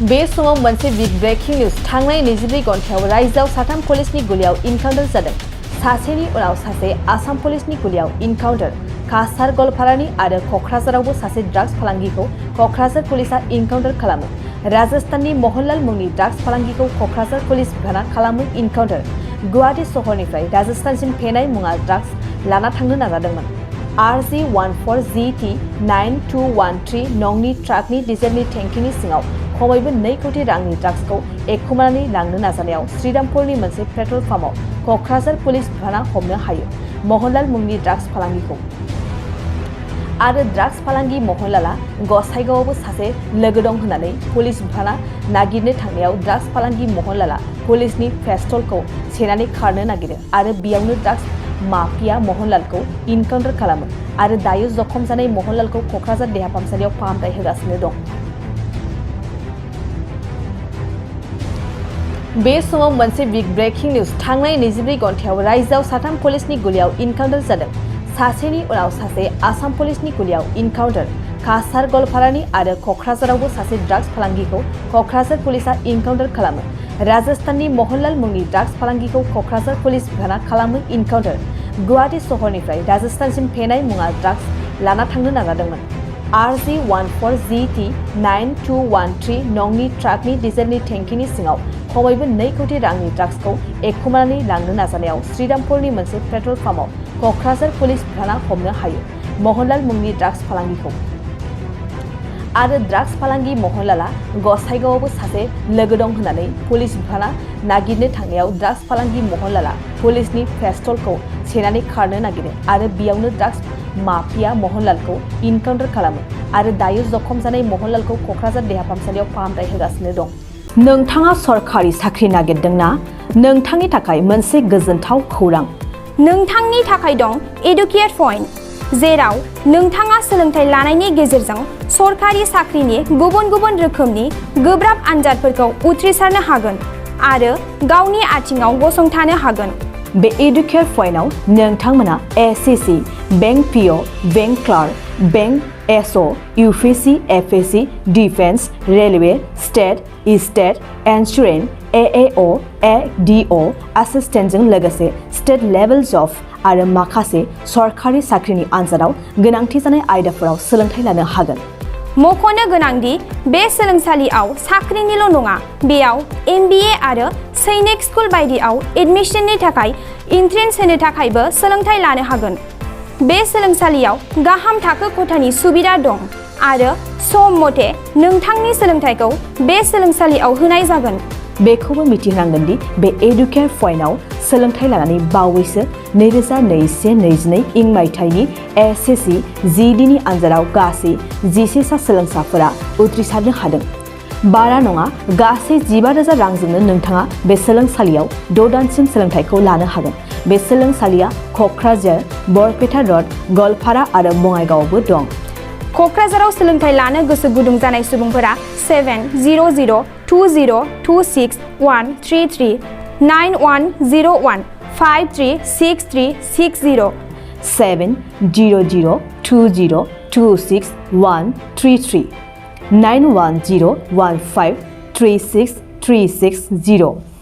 बे समाव मोनसे बिग ब्रेकिं निउज थांनाय 24 घन्टायाव रायजोआव साथाम पुलिसनि गुलियाव इनकाउन्टार जादों। सासेनि उनाव सासे आसाम पुलिसनि गुलियाव इनकाउन्टार। काछार गलपारानि आरो कक्राझारावबो सासे ड्राग्स फालांगिखौ कक्राझार पुलिसा इनकाउन्टार खालामो। राजस्थाननि महनलाल मुंनि ड्राग्स फालांगिखौ कक्राझार पुलिस बिफाना खालामो इनकाउन्टार। गुवाहाटी सहरनिफ्राय राजस्थानसिम फेनाय मुङा ड्राग्स लाना थांनो नाजादोंमोन। RG14GT9213 नंनि ट्राकनि डिजेलनि टेंकिनि सिङाव खमैबो 2 कोटी रांनि ड्राग्सखौ एखुमानानै लांनो नाजानायाव श्रीरामपुरनि मोनसे पेट्रल पाम्पआव कक्राझार पुलिस बिफाना हमनो हायो महनलाल मुंनि ड्राग्स फालांगिखौ। आरो ड्राग्स फालांगि महनलाला गसाइगावआवबो सासे लोगो दं होननानै पुलिस बिफाना नागिरनो थांनायाव ड्राग्स फालांगि महनलाला पुलिसनि पिस्तलखौ सेनानै खारनो नागिरो आरो बेयावनो ड्राग्स माफिया महनलालखौ इनकाउन्टार खालामो आरो दायो जखम जानाय महनलालखौ कक्राझार देहा फाहामसालियाव फाहामथाय होगासिनो दं। बे समाव मोनसे बिग ब्रेकिं निउज थांनाय 24 घन्टायाव रायजोआव साथाम पुलिसनि गुलियाव इनकाउन्टार जादों। सासेनि उनाव सासे आसाम पुलिसनि गुलियाव इनकाउन्टार। काछार गलपारानि आरो कक्राझारावबो सासे ड्राग्स फालांगिखौ कक्राझार पुलिसा इनकाउन्टार खालामो। राजस्थाननि महनलाल मुंनि ड्राग्स फालांगिखौ कक्राझार पुलिस बिफाना खालामो इनकाउन्टार। गुवाहाटी सहरनिफ्राय राजस्थानसिम फेनाय मुङा ड्राग्स लाना थांनो नाजादोंमोन। RG14GT9213 नंनि ट्राकनि डिजेलनि टेंकिनि सिङाव खमैबो 2 कोटी रांनि ड्राग्सखौ एखुमानानै लांनो नाजानायाव श्रीरामपुरनि मोनसे पेट्रल पाम्पआव कक्राझार पुलिस बिफाना हमनो हायो महनलाल मुंनि ड्राग्स फालांगिखौ। आरो ड्राग्स फालांगि महनलाला गसाइगावआवबो सासे लोगो दं होननानै पुलिस बिफाना नागिरनो थांनायाव ड्राग्स फालांगि महनलाला पुलिसनि पिस्तलखौ सेनानै खारनो नागिरो आरो बेयावनो ड्राग्स माफिया महनलालखौ इनकाउन्टार खालामो आरो दायो जखम जानाय महनलालखौ कक्राझार देहा फाहामसालियाव फाहामथाय होगासिनो दं। नोंथाङा सरखारि साख्रि नागिरदोंना? नोंथांनि थाखाय मोनसे गोजोनथाव खौरां। नोंथांनि थाखाय दं एडुकेट पइन्ट, जेराव नोंथाङा सोलोंथाइ लानायनि गेजेरजों सरखारि साख्रिनि गुबुन गुबुन रोखोमनि गोब्राब आनजादफोरखौ उथ्रिसारनो हागोन आरो गावनि आथिङाव गसंथानो हागोन। बे एडुकेट पइन्टआव नोंथांमोना SSC, bank PO, bank clerk, bank SO, UPSC, FSC, defence, railway, state insurance, AAO, ADO एसिस्टेन्टजों लोगोसे स्टेट लेभेल जब आरो माखासे सरखारि साख्रिनि आनजादाव गोनांथि जानाय आयदाफोराव सोलोंथाइ लानो हागोन। मख'नो गोनांदि बे सोलोंसालियाव साख्रिनिल' नङा, बेयाव MBA आरो सैनिक स्कुल बायदियाव एडमिशननि थाखाय एन्ट्रेन्स होनो थाखायबो सोलोंथाइ लानो हागोन। बे सोलोंसालियाव गाहाम थाखो खथानि सुबिदा दं आरो सम मथे नोंथांनि सोलोंथाइखौ बे सोलोंसालियाव होनाय जागोन। बेखौबो मिथिनांगोन दि बे एडुकेट पइन्टआव सोलोंथाइ लानानै बावैसो 2021-22 इं मायथाइनि एसएससि GDनि आनजादाव गासै 11 सा सोलोंसाफोरा उथ्रिसारनो हादों। बारा नङा, गासै 15,000 रांजोंनो नोंथाङा बे सोलोंसालियाव 6 दानसिम सोलोंथाइखौ लानो हागोन। बे सोलोंसालिया कक्राझार, बरपेटा रड, गलपारा आरो बङाइगावआवबो दं। कक्राझाराव सोलोंथाइ लानो गोसो गुदुं जानाय सुबुंफोरा 70020261333 9101536360 70020261333 9101536360